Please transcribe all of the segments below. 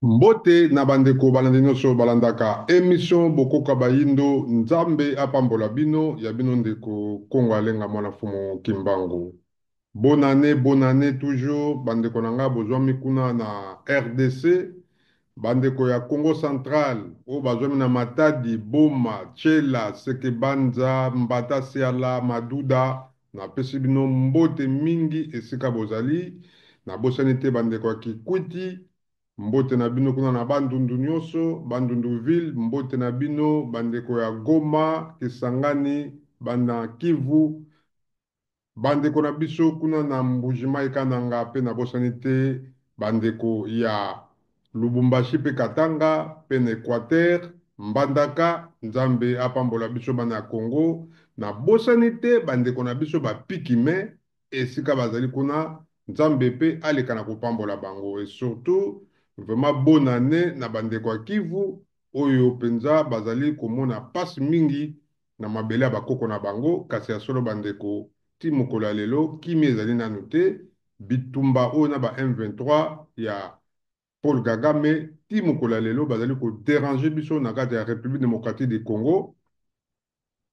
Mbote na bandeko balandi nyonso balandaka emission Bokoka Bayindo, Nzambe apambola bino, ya bino ndeko Kongo Alenga mwana Mfumu Kimbangu. Bonne année, bonne année toujours bandeko na nga bozwami kuna na RDC, bandeko ya Congo Central oyo bazwami na Matadi, Boma, Tshela, Sekebanza, Mbata Siala, Maduda, napesi bino mbote mingi esika bozali. Nabosani te bandeko ya Kikwiti, mbote na bino kuna na Bandundu nyonso, Bandundu ville, mbote na bino bandeko ya Goma, Kisangani, bana Kivu, bandeko na biso kuna na Mbuji-Mayi Kananga, pe nabosani te bandeko ya Lubumbashi pe Katanga pe na Equateur, Mbandaka, Nzambe apambola biso bana ya Congo. Nabosani te bandeko na biso ba Pikime esika bazali kuna, Nzambe pe aleka na kopambola bango. Et surtout vraiment bonne annee na bandeko ya Kivu oyo penza bazali komona pasi mingi na mabele ya bakoko na bango. Kasi ya solo bandeko, ti mokolo ya lelo kimia ezali nanu te. Bitumba oyo na ba M23 ya Paul Kagame ti mokolo ya lelo bazali ko deranger biso na kati ya Republique democratique du Congo.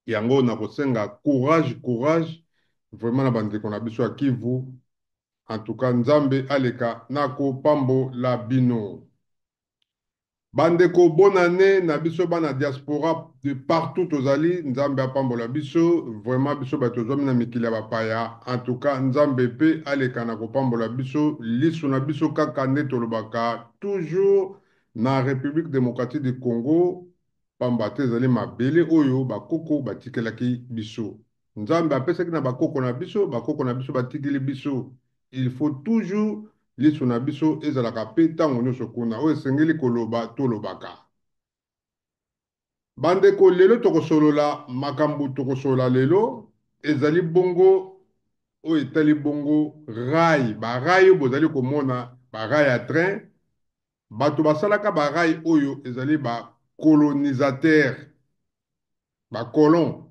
Yango nakosenga courage, courage vraiment na bandeko na biso ya Kivu. En tout cas Nzambe aleka na kopambola bino. Bandeko, bonne année na biso bana diaspora de partout tozali. Nzambe apambola biso vraiment, biso bato tozwami na mikili ya bapaya. En tout cas Nzambe pe aleka na kopambola biso, liso na biso kaka nde tolobaka toujours na République démocratique du Congo, pamba te ezali mabele oyo bakoko batikelaki biso. Nzambe apesaki na bakoko na biso, bakoko na biso batikeli biso. Il faut toujours liso na biso ezalaka pe tango nyonso kuna. Oyo esengeli koloba tolobaka. Bandeko, lelo tokosolola makambo tokosolola lelo ezali bongo oyo etali bongo rail, ba rail oyo bozali komona, ba rail ya train. Bato basalaka ba rail oyo ezali ba colonisateurs, ba colons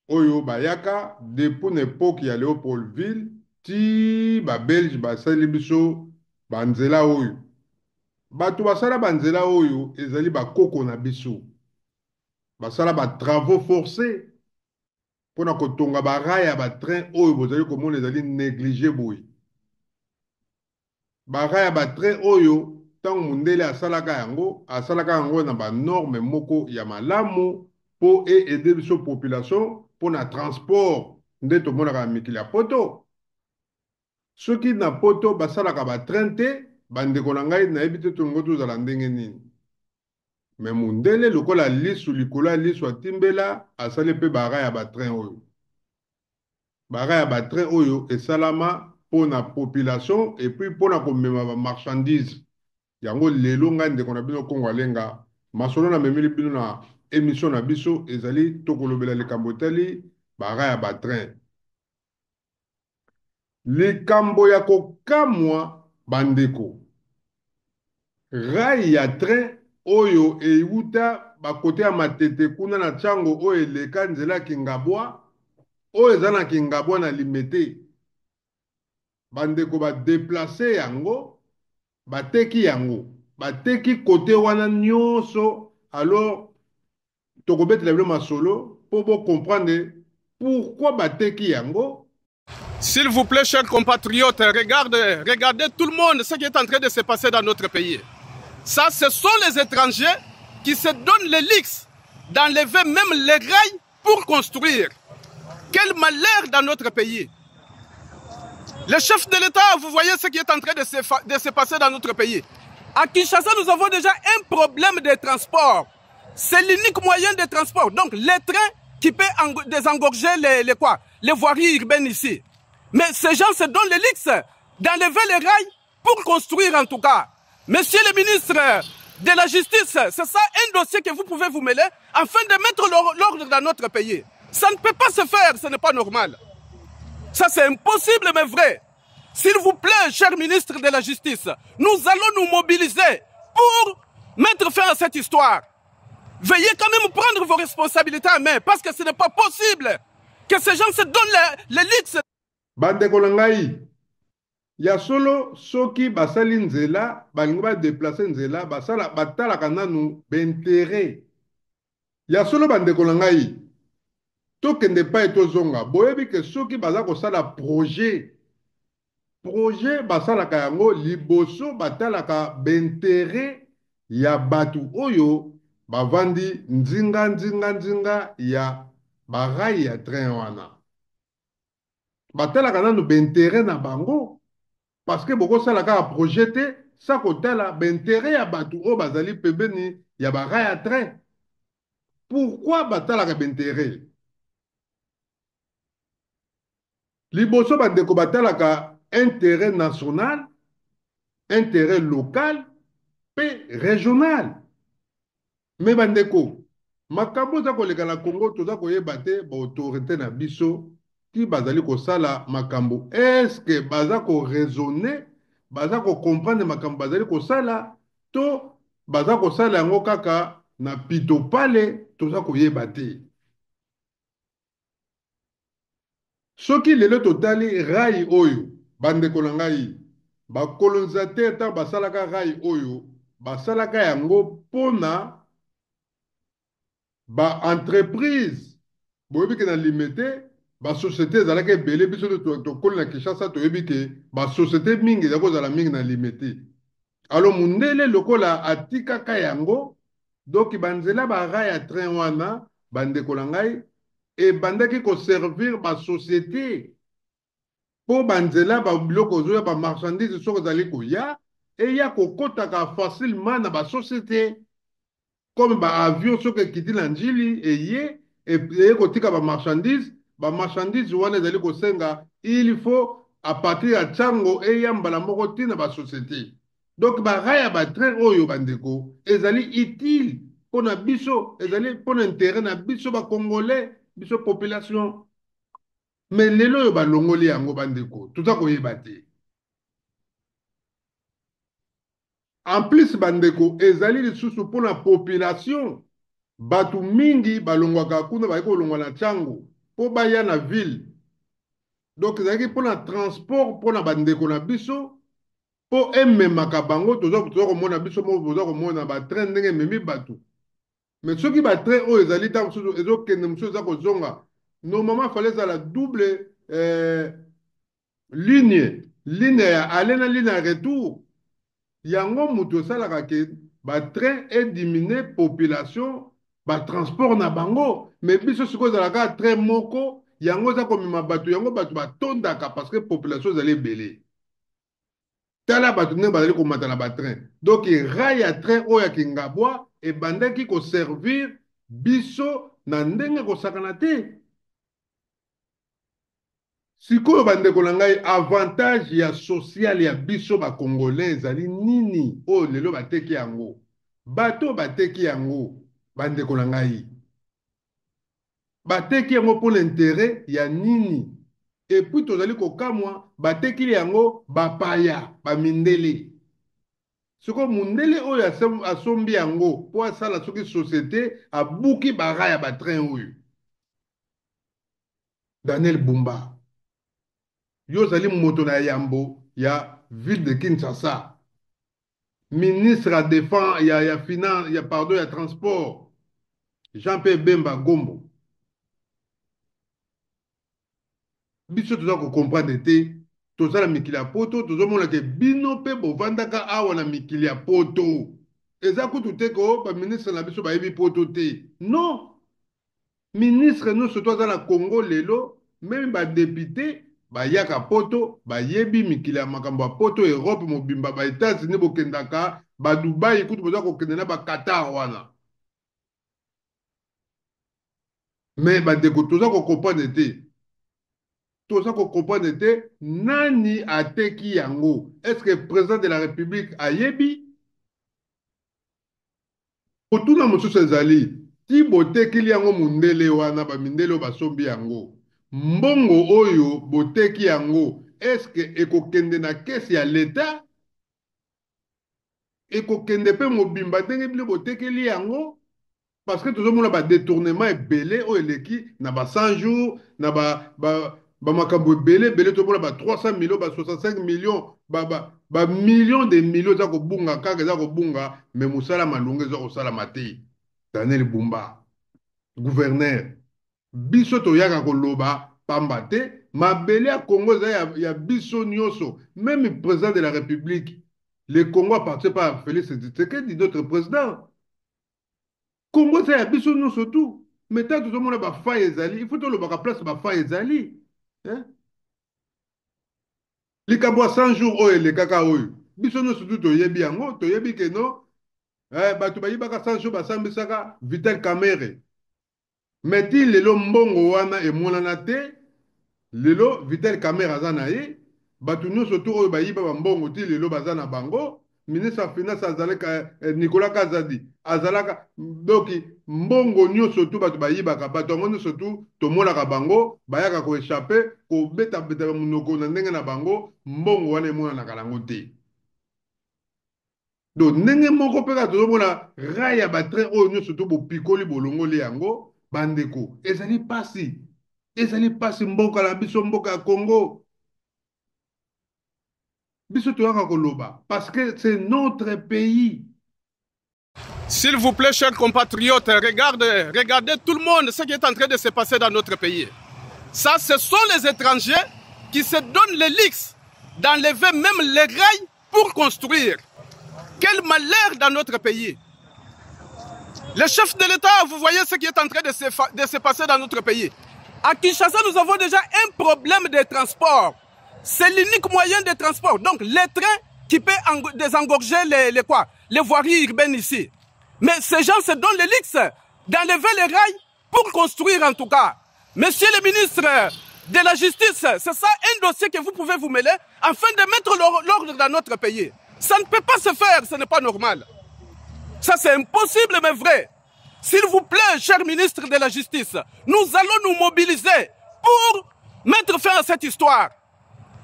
oyo bayaka depuis na epoque ya Leopoldville ti ba Belges basali biso ba nzela oyo. Bato basala ba nzela oyo ezali ba koko na biso. Basala ba travaux forces pona kotonga ba rails ya ba trains oyo bozali komona ezali negliger boye. Ba rails ya ba trains oyo tango mundele asalaka yango, asalaka yango na ba normes moko ya malamu po e aider biso population pona transport nde tomonaka na mikili ya poto. Soki na poto basalaka ba trains te, ba ndeko na ngai nayebi te tolingo tozala ndenge nini. Mais mundele lokola lisu likolo ya lisu atimbela, asali pe ba rails ya ba trains oyo. Ba rails ya ba trains oyo esalama pona population et puis pona komema ba marchandises. Yango lelo ngai ndeko na bino Kongo Alenga, masolo na memeli bino na emission na biso ezali tokolobela likambo etali ba rails ya ba trains. Likambo ya kokamwa ba ndeko, rail ya train oyo ewuta ba cote ya Matete kuna na Tshango oyo eleka nzela ya Kingabwa, oyo eza na Kingabwa na Limete, ba ndeko ba deplacer yango, bateki yango, bateki cote wana nionso, alors tokobetela bino masolo po bo comprendre pourquoi bateki yango. S'il vous plaît, chers compatriotes, regardez, regardez tout le monde ce qui est en train de se passer dans notre pays. Ça, ce sont les étrangers qui se donnent le luxe d'enlever même les rails pour construire. Quel malheur dans notre pays. Le chef de l'État, vous voyez ce qui est en train de se passer dans notre pays. À Kinshasa, nous avons déjà un problème de transport. C'est l'unique moyen de transport. Donc, les trains qui peuvent désengorger les voiries urbaines ici. Mais ces gens se donnent le luxe d'enlever les rails pour construire en tout cas. Monsieur le ministre de la Justice, c'est ça un dossier que vous pouvez vous mêler afin de mettre l'ordre dans notre pays. Ça ne peut pas se faire, ce n'est pas normal. Ça c'est impossible mais vrai. S'il vous plaît, cher ministre de la Justice, nous allons nous mobiliser pour mettre fin à cette histoire. Veuillez quand même prendre vos responsabilités en main parce que ce n'est pas possible que ces gens se donnent les luxe. Bandeko na ngai, Ya solo, soki basali nzela, balingi ba deplacer nzela, basala batalaka nanu ba intérêt. Ya solo, bandeko na ngai, tokende epai tozonga. Boyebi ke soki baza kosala projet, projet basalaka yango liboso, batalaka ba intérêt ya bato oyo bavandi nzinga nzinga nzinga ya ba rail ya train wana. Batalaka nanu ba intérêt na bango, parce que bokosala kaka projet te sa kotala ba intérêt ya bato oyo bazali pembeni ya ba rail ya train. Pourquoi batalaka ba intérêt liboso, bandeko? Batalaka intérêt national, intérêt local mpe régional. Me bandeko, makambo eza koleka na Congo, toza koyeba te ba autorité na biso ti bazali kosala makambo, est-ce baza koraisonner, baza kocomprendre makambo bazali kosala, to baza kosala yango kaka na pitopale? Toza koyeba te. Soki lelo totali rail oyo, bandeko na ngai, ba colonisateur, ntango basalaka rail oyo, basalaka yango mpona ba entreprise. Boyebi ke na Limete ba société ezalaki ebele. Biso tokoli na Kinshasa, toyebi ke ba société mingi eza kozala mingi na Limete. Alors mundele lokola atikaka yango, donc banzela ba rail ya train wana, bandeko na ngai, ebandaki koservir ba société mpo banzela babiloko ozoya, ba marchandise soki ezali koya, eya kokɔtaka facilement na ba société, comme ba avion soki ekiti na Njili, eye kotika ba marchandise. Ba marchandise wana ezali kosenga, il faut à partir ya ntango eya mbala moko ntina ba société. Donc ba rail ya ba train oyo, bandeko, ezali utile mpona biso, ezali mpona intérêt na biso ba Congolais, biso population. Mais lelo oyo balongoli yango, bandeko, toza koyeba te. En plus, bandeko, ezali lisusu mpona population. Bato mingi balongwaka kuna, bayaki kolongwa na ntango mpo baya na ville. Donc ezalaki mpona transport mpona bandeko na biso, mpo ememaka bango. Toza komona biso moko, boza komona ba train ndenge ememi bato. Mais soki ba train oyo ezali, ntango mosusu ezokende, mosusu eza kozonga, normalement fallait ezala double ligne, ligne ya aller na ligne ya retour. Yango moto esalaka ke ba train ediminue population, ba transport na bango. Mais biso sikoyo ezalaka train moko, yango eza komema bato, yango bato batondaka parce que population ezali ebele. Tala bato ndenge bazali komata na ba train. Donc rail ya train oyo ya Kingabwa ebandaki koservir biso na ndenge kosakana te. Sikoyo, bandeko na ngai, avantage ya social ya biso ba Congolais ezali nini oyo lelo bateki yango? Bato bateki yango, bandeko na ngai, bateki yango mpona intérêt ya nini? Et puis tozali kokamwa, batekili yango bapaya, bamindele. Sikoyo mundele oyo asombi yango mpo asala soki société, abuki ba rail ya ba train oyo. Daniel Bumba, yo ozali moto na yambo ya ville de Kinshasa, ministre ya défense, ya finance, ya, pardon, ya transport, Jean Pierre Bemba Gombo, biso toza kocomprendre te. Toza na mikili ya Poto, tozomona ke bino mpe bovandaka awa na mikili ya Poto. Eza kutu te ko ba ministre na biso bayebi Poto te. Non, ministre nyonso to aza na Congo lelo, même ba député bayaka Poto, bayebi mikili ya makambo ya Poto, Europe mobimba, ba États-Unis bokendaka, ba Dubai kutu boza kokende na ba Qatar wana. Me bandeko, toza kocomprendre te, toza kocomprendre te nani ateki yango. Est ce que président de la République ayebi? Kotuna mosusu ezali: ti botekeli yango mundele wana, bamindele oyo basombi yango, mbongo oyo boteki yango, est-ce ekokende na caisse ya leta? Ekokende mpe mobimba ndenge bino botekeli yango? Parce que tozomona ba détournement ebele oyo eleki na ba 100 jours na ba bamakambo ebele ebele, tomona ba 300 millions, ba 65 millions, ba millions de millions eza kobunga kaka, eza kobunga, mais mosala malonga eza kosalama te. Daniel Bumba, gouverneur, biso toyaka koloba pamba te. Mabele ya Congo eza ya biso nyonso, même président de la République. Le Congo appartient pas à Félix Tshisekedi, notre président. Congo eza ya biso nyonso tu. Mais tango tozomona bafaille ezali, il faut tolobaka place bafaille ezali, hein? Likambo ya 100 jours oyo elekaka oyo, biso nyonso tu toyebi yango, toyebi ke no bato bayibaka 100 jours, basambisaka Vital Kamerhe, mais ti lelo mbongo wana emonana te. Lelo Vital Kamerhe aza na ye, bato nyonso tu oyo bayiba bambongo ti lelo baza na bango. Ministre ya Finance azalaka Nicolas Kazadi azalaka. Donc mbongo nyonso tu bato bayibaka, bato yango nyonso tu tomonaka bango bayaka koéchapper, kobetabeta monoko na ndenge na bango, mbongo wana emonanaka nango te. Donc ndenge moko mpe kaka tozomona rail ya batrain oyo nyonso to bopikoli, bolongoli yango. Bandeko, ezali mpasi, ezali mpasi. Mboka na biso, mboka ya Congo, biso toyaka koloba parce que c'est notre pays. S'il vous plaît, chers compatriotes, regardez, regardez tout le monde ce qui est en train de se passer dans notre pays. Ça, ce sont les étrangers qui se donnent le luxe d'enlever même les rails pour construire. Quel malheur dans notre pays. Le chef de l'État, vous voyez ce qui est en train de se passer dans notre pays. À Kinshasa, nous avons déjà un problème de transport. C'est l'unique moyen de transport. Donc, les trains qui peuvent désengorger les quoi, les voiries urbaines ici. Mais ces gens se donnent le luxe d'enlever les rails pour construire en tout cas. Monsieur le ministre de la Justice, c'est ça un dossier que vous pouvez vous mêler afin de mettre l'ordre dans notre pays. Ça ne peut pas se faire, ce n'est pas normal. Ça, c'est impossible mais vrai. S'il vous plaît, cher ministre de la Justice, nous allons nous mobiliser pour mettre fin à cette histoire.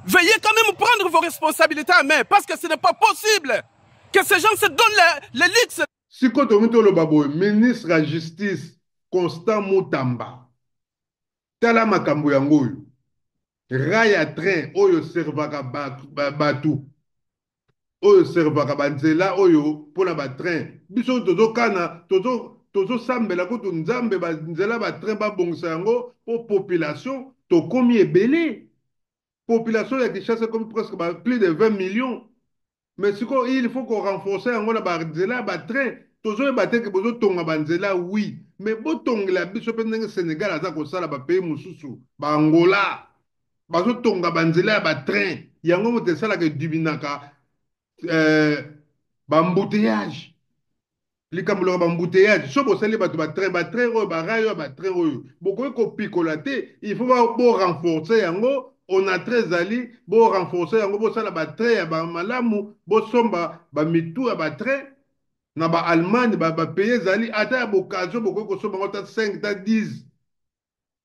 Veuillez quand même prendre vos responsabilités à main parce que ce n'est pas possible que ces gens se donnent le luxe. Sikoyo tokomi toloba boye, ministre ya Justice Constant Mutamba, tala makambo yango oyo. Rail ya train oyo servaka bato, oyo servaka banzela oyo mpona batrain, biso tozokana, tozosambela kutu Nzambe, banzela batrain babongisa yango mpo population tokomi ebele. Population ya Kinshasa ekomi presque plus de 20 millions, mais sikoyo il faut korenforcer yango na banzela ya batrain. Tozoyeba te ke bozotonga banzela, oui, mais botongela biso mpe ndenge Sénégal aza kosala, bapays mosusu, baAngola bazotonga banzela ya batrain. Yango moto esalaka ediminuaka baembouteillage. Likambo loka baembouteillage, so bosali bato batrain, batrain oyo, barail oyo, batrain oyo bokoki kopikola te, il faut borenforcer yango. Onatra ezali, borenforcer yango, bosala batrain ya bamalamu, bosomba bamitu ya batrain na baAllemagne, bapays ezali ata ya boccasion, bokoki kosomba yango ata 5 ta 10,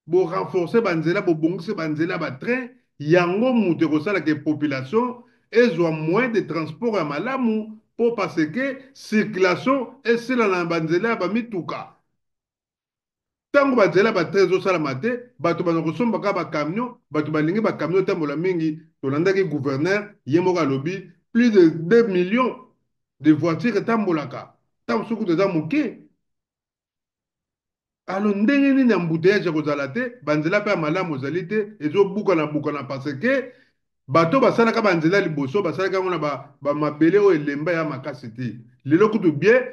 borenforcer banzela, bobongisi banzela ya batrain. Yango moto ekosalaka population ezwa moyen de transport ya malamu, mpo parce que circulation esila na banzela ya bamituka. Ntango banzela batrain ezosalama te, bato bana kosombaka bacamion, bato balingi bacamion etambola mingi. Tolandaki gouverneur ye moko alobi plus de 2 millions de voitures etambolaka. Ntango soki eza moke, alors ndenge nini embouteillage ekozala te? Banzela mpe ya malamu ezali te, ezobukana bukana parce que bato basalaka banzela liboso basalaka yango na bamabele oyo elemba ya makasi te. Lelo kutu bien,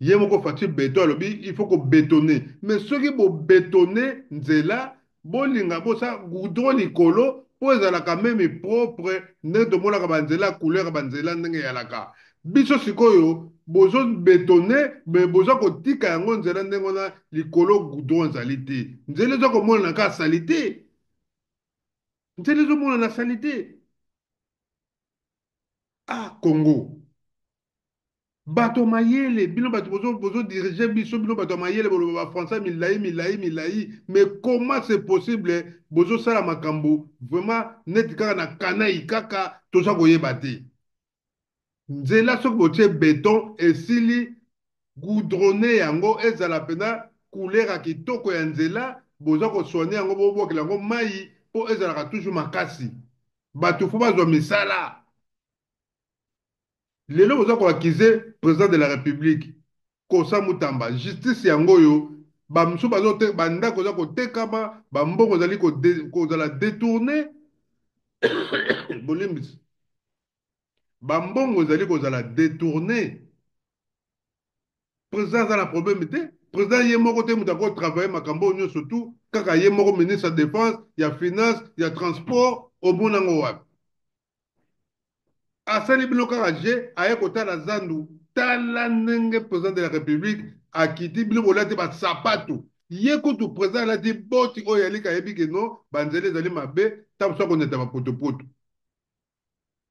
ye moko Fatshi Béton alobi il faut kobétonner, mais soki bobétonner nzela, bolinga bosala goudron likolo mpo ezalaka même propre, ndenge tomonaka banzela, couleur ya banzela ndenge eyalaka. Biso sikoyo bozobétonner, mais boza kotika yango nzela ndenge wana, likolo goudron ezali te, nzela eza komonana kaka saleté, nzela ezomonana saleté. Ah Congo, bato mayele, bino bato bozodiriger biso, bino bato ya mayele, boloba bafrançais milai milai milai, mais comment c'est possible bozosala makambo vraiment neti kaka na kanai kaka? Toza koyeba te. Nzela soki botie béton esili, goudronner yango, ezala mpenza couleur ya kitoko ya nzela. Boza kosoigner yango, bobwakela yango mai. mpo ezalaka toujours makasi. Bato fo bazwa misala. Lelo boza ko accuser president de la Republique Kosa Mutamba, justice yango oyo ba mosusu bazo te ba ndako eza kotekama, ba mbongo ezali kozala detourne bolimbisi, ba mbongo ezali kozala detourne. President aza na problème te, president ye moko te moto ako travailler makambo oyo nyonso tout kaka ye moko, ministre ya defense, ya finance, ya transport, omona yango wapi? Asali bino kaka je aye kotala zandu. Tala ndenge president de la Republique akiti, bino bolati ba sapatu, ye kutu president alati boti oyo alika, ayebi ke no banzela ezali mabe, ntango mosusu akoneta bapotopoto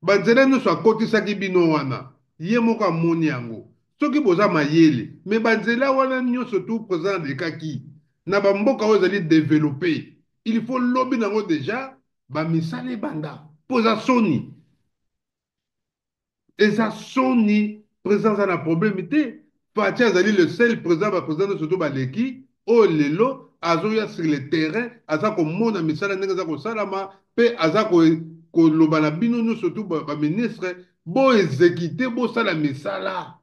banzela nyonso akotisaki bino wana, ye moko amoni yango. Soki boza mayele, me banzela wana nyonso tu president alekaki na bamboka oyo ezali developpe, il faut lobi nango deja bamisala ebanda, mpo eza soni, eza soni. Président aza na problème te. Fatshi azali le seul président, baprésident nyonso to baleki oyo lelo azoya sur le terrain, aza komona misala ndenge eza kosalama, mpe aza koloba na bino nyonso tu baministre, boexécute, bosala misala.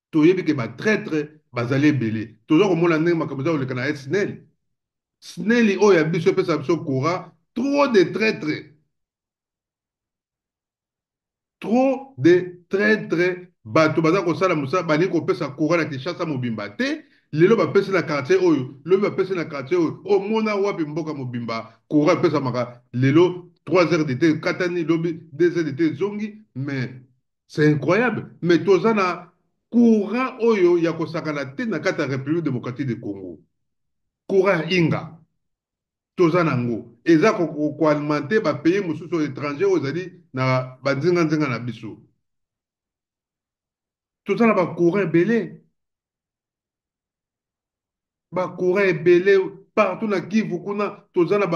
Toyebi ke batraître bazali ebele. Toza komona ndenge makambo eza koleka na SNEL. SNEL oyo ya biso epesa biso courant, trop de traître, trop de traître. Bato baza kosala mosala, balingi kopesa courant na Kinshasa mobimba te. Lelo bapesi na quartier oyo, lobi bapesi na quartier oyo. Omona wapi mboka mobimba courant epesamaka? Lelo 3 heures de te ekatani, lobi 2 heures de te ezongi. Mais c'est incroyable. Mais toza na courant oyo ya kosakana te na kati ya République démocratique du Congo. Courant ya Inga toza nango, eza koalimenter bapays mosusu oyo étranger oyo ezali na banzinganzinga na biso. Toza na bacourant ebele, bacourant ebele partout na Kivu kuna. Toza na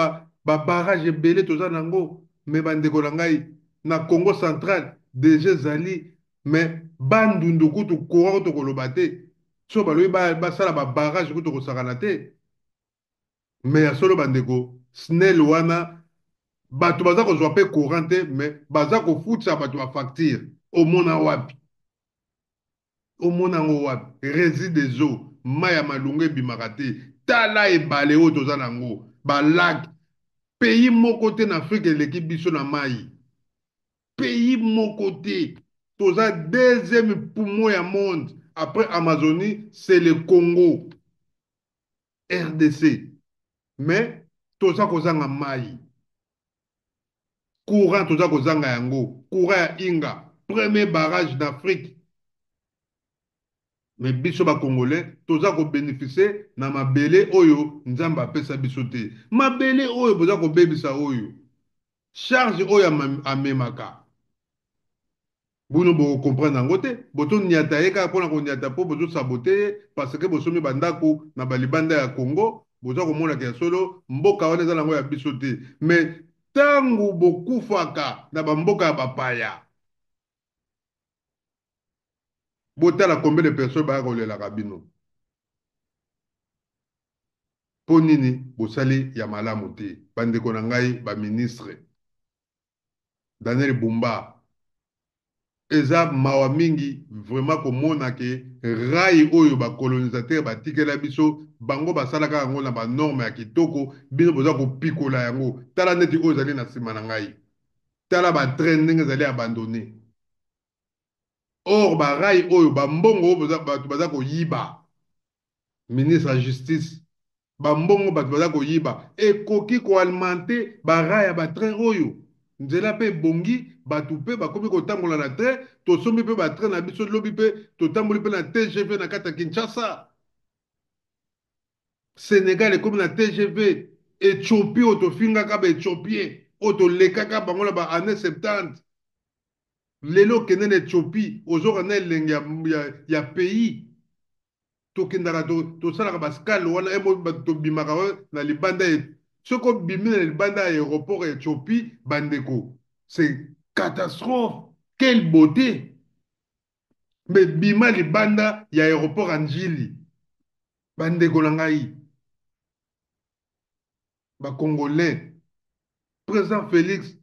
babarrage ebele, toza nango. Me bandeko na ngai, na Congo Central deja ezali, me Bandundu kutu courant kutu koloba te. So balobi basala babarrage kutu kosakana te. Me ya solo, bandeko, SNEL wana bato baza kozwa mpe courant te, me baza kofutisa bato bafacture. Omona wapi? Omona yango wapi? Régie des eaux, mai ya malungu ebimaka te. Tala ebale oyo toza nango, balac. Pays moko te na Afrique eleki biso na mai, pays moko te. Toza deuxième poumon ya monde après Amazonie, c'est le Congo RDC. Mais toza kozanga mai. Courant toza kozanga yango, courant ya Inga, premier barrage d'Afrique. Me biso bacongolais toza kobénéficie na mabele oyo Nzambe apesa biso te. Mabele oyo boza kobebisa, oyo charge oyo amemaka, bino bokocomprendre yango te. Bozoniata ye kaka mpona koniata, mpo bozosaboter ye, parce que bosomi bandako na balibanda ya Congo. Boza komonaka ya solo mboka wana eza nango ya biso te. Mais ntango bokufaka na bamboka ya bapaya, botala combien de personnes baya kolelaka bino. Mpo nini bosali ya malamu te? Bandeko na ngai baministre, Daniel Bumba, eza mawa mingi vraiment komona ke rail oyo bacolonisateur batikela biso, bango basalaka yango na banorme ya kitoko, bino boza kopikola yango. Tala neti oyo ezali na nsima na ngai, tala batrain ndenge ezali abandonné. Or barail oyo, bambongo oyo bato baza koyiba, ministre ya justice, bambongo bato baza koyiba ekoki koalimenter barail ya batrain oyo. Nzela mpe ebongi, bato mpe bakomi kotambola na train. Tosombi mpe batrain na biso, lobi mpe totamboli mpe na TGV na kati ya Kinshasa. Sénégal ekomi na TGV. Éthiopie oyo tofingaka, baéthiopien oyo tolekaka bango na baannée 70, lelo okende na Éthiopie, ozoka na elenge ya pays. Tokendaka, tosalaka baescale wana, tobimaka na libanda. Soki obimi na libanda ya aéroport ya Éthiopie, bandeko, c'est catastrophe, quelle beauté! Mais bima libanda ya aéroport ya Njili, bandeko na ngai. Ba Congolais, président Félix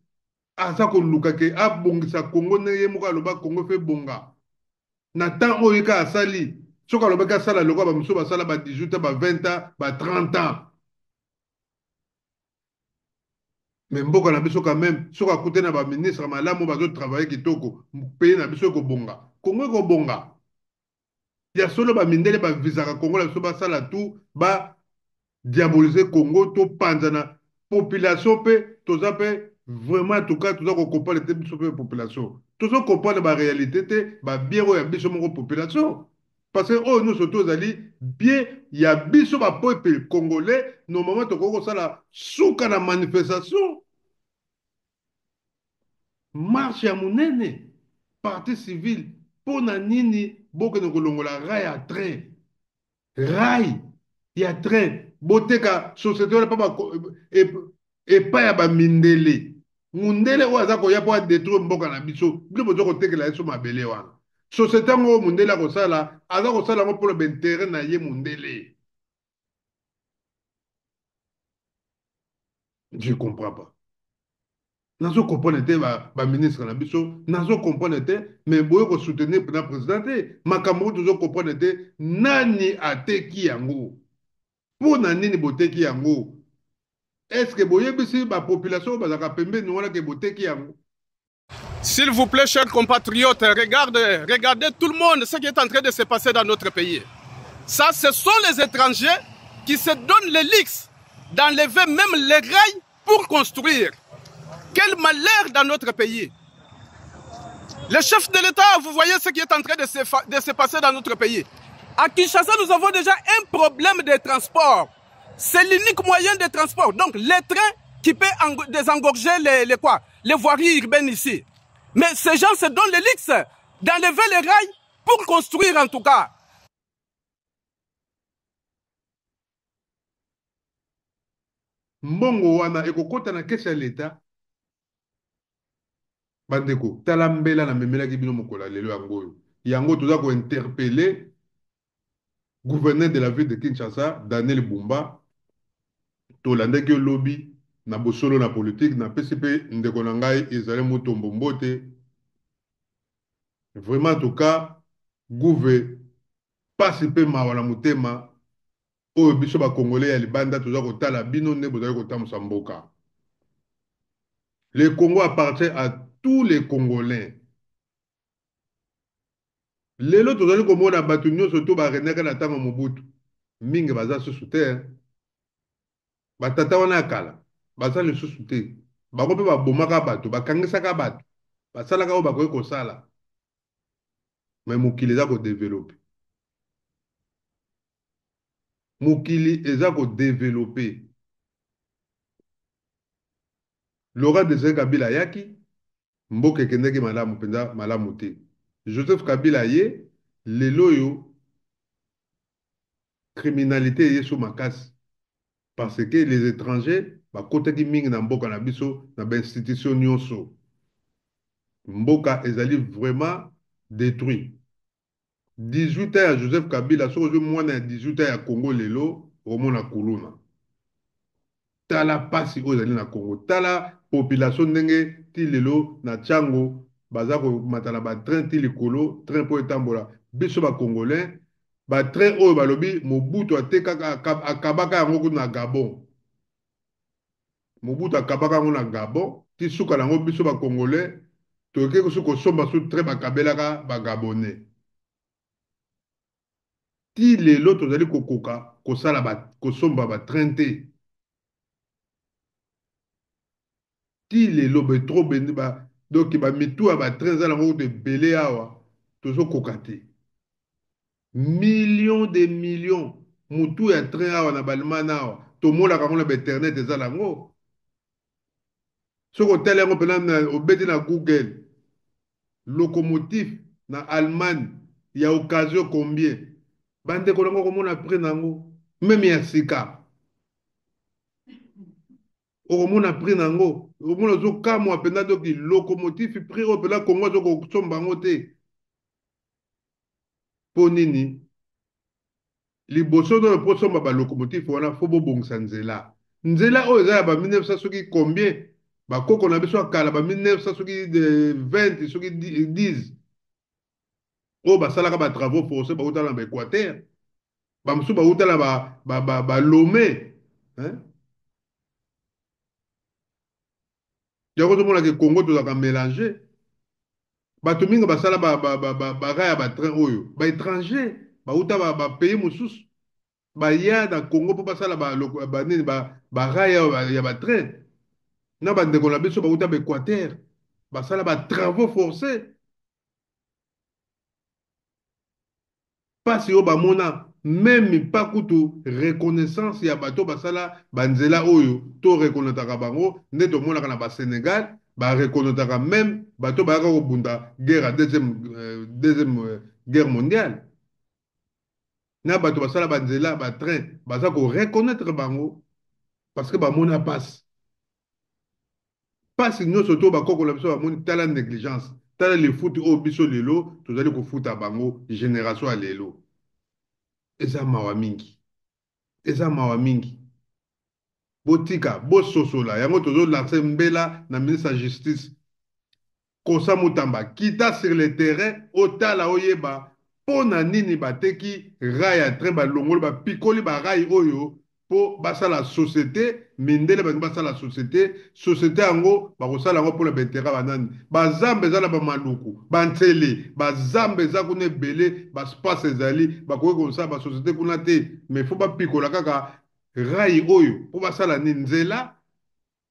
aza koluka ke abongisa Congo ndenge ye moko aloba Congo fe bonga. Na temps oyo ye kaka asali, soki alobaki asala lokola ba mosusu basala ba 18 ans, ba 20 ans, ba 30 ans. Mais mboka na biso quand même, soki akutani na ba ministre malamu bazo travailler kitoko, pays na biso ekobonga. Congo ekobonga. Ya solo ba mindele ba visaka Congo na biso basala tout ba diaboliser Congo to panzana population pe toza pe vraiment en tout cas toza ko comprendre te biso pe population tozo comprendre ba réalité te ba bien oyo ya biso moko population parce que oyo nyonso to ezali bien ya biso ba peuple congolais normalement tokoki kosala suka na manifestation marche ya monene partie civile mpo na nini bokende kolongola rail ya train rail ya train boteka société wana mpa epai ya bamindele mundele oyo aza koya mpo adetruire mboka na biso bino boza kotekela biso mabele wana société yango oyo mundele akosala aza kosala yango mpona baintere na ye mundele. Je comprends pas, nazo comprendre te baministre na biso, nazo comprendre te. Mais boye kosoutenir mpena président te. Makambo oyo tozo comprendre te, nani ateki yango, mpo na nini boteki yango? Est ce que boyebisi bapopulation oyo bazalaka pembeni wana ke boteki yango? S'il vous plaît, chers compatriotes, regardez, regardez tout le monde ce qui est en train de se passer dans notre pays. Ça, ce sont les étrangers qui se donnent le luxe d'enlever même les rails pour construire. Quel malheur dans notre pays. Le chef de l'État, vous voyez ce qui est en train de se passer dans notre pays. À Kinshasa, nous avons déjà un problème de transport. C'est l'unique moyen de transport. Donc, les trains qui peuvent désengorger les quoi, les voiries urbaines ici. Mais ces gens se donnent le luxe d'enlever les rails pour construire en tout cas. Mbongo wana ekokɔta na caisse ya leta. Bandeko, tala mbela namemelaki bino mokolo ya lelo. Yango oyo, yango toza kointerpeller gouverneur de la ville de Kinshasa, Daniel Bumba. Tolandaki yo lobi na bosolo na politike. Napesi mpe ndeko na ngai ezali Mutombo mbote. Vraiment, en tout cas, gouve, pasi mpe mawa na motema oyo biso bakongole ya libanda toza kotala bino nde bozali kotambusa mboka. Le Congo appartient à tous les Congolais. Lelo tozali komona bato nyonso to barenaka na ntango Mobutu, mingi baza susu te. Batata wana ya kala baza lisusu te. Bango mpe babomaka bato, bakangisaka bato, basalaka oyo bakoki kosala. Mais mokili eza kodévelopper, mokili eza kodévelopper. Laurent Désiré Kabila ayaki, mboka ekendeki malamu mpenza malamu te. Joseph Kabila ye, lelo oyo criminalité eye so makasi parce que les étrangers bakotaki mingi na mboka na biso, na bainstitution nyonso. Mboka ezali vraiment détruit. 18 ans ya Joseph Kabila, soki ozwi mwana ya 18 ans ya Congo lelo, okomona kuluna. Tala mpasi oyo ezali na Congo, tala population ndenge ti lelo na ntango baza komata na batrain ti likolo train mpo etambola. Biso bacongolais, batrain oyo balobi Mobutu atekaka, akabaka yango kuna na Gabon. Mobutu akabaka yango na Gabon, ti suka na yango biso bacongolais toke kosi kosomba su train bakabelaka bagabonais. Ti lelo tozali kokoka kosala kosomba batrain te. Ti lelo betro ba, donc bamitu ya batrain eza nango kutu ebele awa, tozokoka te. Million de millions mutu ya train awa na balemane awa, tomonaka yango na bainternet, eza nango. Soki otali yango mpena, obeti na Google "locomotive na Allemagne ya occasion combien", bandeko nango okomona prix nango. Même ya sika okomona prix nango, okomona ozokamwa mpenza. Donc locomotive, prix oyo mpenza Kongo azokosomba yango te. Mpo nini? Liboso oyo mpo osomba balocomotive wana, faut bobongisa nzela. Nzela oyo eza ya ba 1900 soki combien, bakoko na biso ya kala ba 1900 soki 20 soki 10 oyo basalaka ba travaux forcés, bautala na ba Équateur, bamosusu bautala ba Lomé, hein? Yango ozomona ke Congo tozalaka mélange. Bato mingi basala ba rail ya batrain oyo, baétranger bauta bapays mosusu, baya na Congo mpo basala banini, barail ya batrain. Na bandeko na biso bauta baÉquateur, basala batravaux forcés. Mpasi oyo bamona, même pas kutu reconnaissance ya bato basala banzela oyo to reconnaîtraka bango. Nde tomonaka na baSénégal, bareconnaîtraka même bato bayaka kobunda guerre ya deuxième guerre mondiale. Na bato basala banzela batrain, baza koreconnaître bango parce que bamona mpasi. Mpasi nyonso to bakoko na biso bamoni. Tala négligence, tala lifuti oyo biso lelo tozali kofuta bango, génération ya lelo. Eza mawa mingi, eza mawa mingi. Botika bososola yango. Tozolancer mbela na ministre ya Justice Constant Mutamba: kita sur le terrain, otala, oyeba mpo na nini bateki rail ya train, balongoli, bapikoli barail oyo mpo basala société. Mindele balingi basala société. Société yango bakosala yango mpona baintérêt banani? Bazamba eza na bamaluku, bantsele, bazamba eza kuna ebele, baspace ezali, bakoki kosala basociété kuna te. Mais faut bapikola kaka rail oyo mpo basala nini? Nzela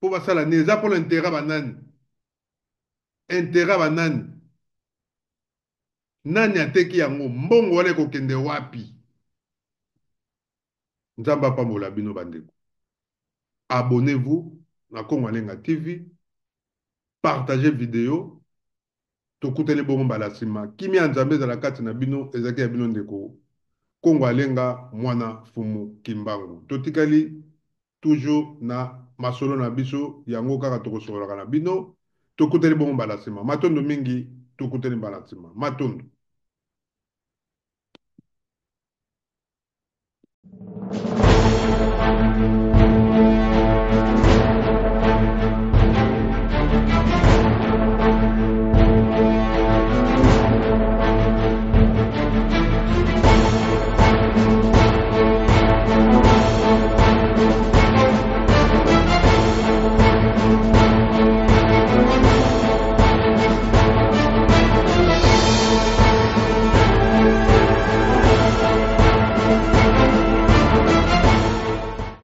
mpo basala nini? Eza mpona intérêt banani? Intérêt banani? Nani ateki yango? Mbongo wana ekokende wapi? Nzambe apambola bino bandeko. Abonnez-vous na Kongo Alenga TV, partagez vidéo. Tokutani bongo mbala nsima. Kimia ya Nzambe ezala kati na bino. Ezalaki ya bino ndeko Kongo Alenga Mwana Fumu Kimbangu. Totikali toujours na masolo na biso, yango kaka tokosololaka na bino. Tokutani bongo mbala nsima. Matondo mingi. Tokutani mbala nsima. Matondo.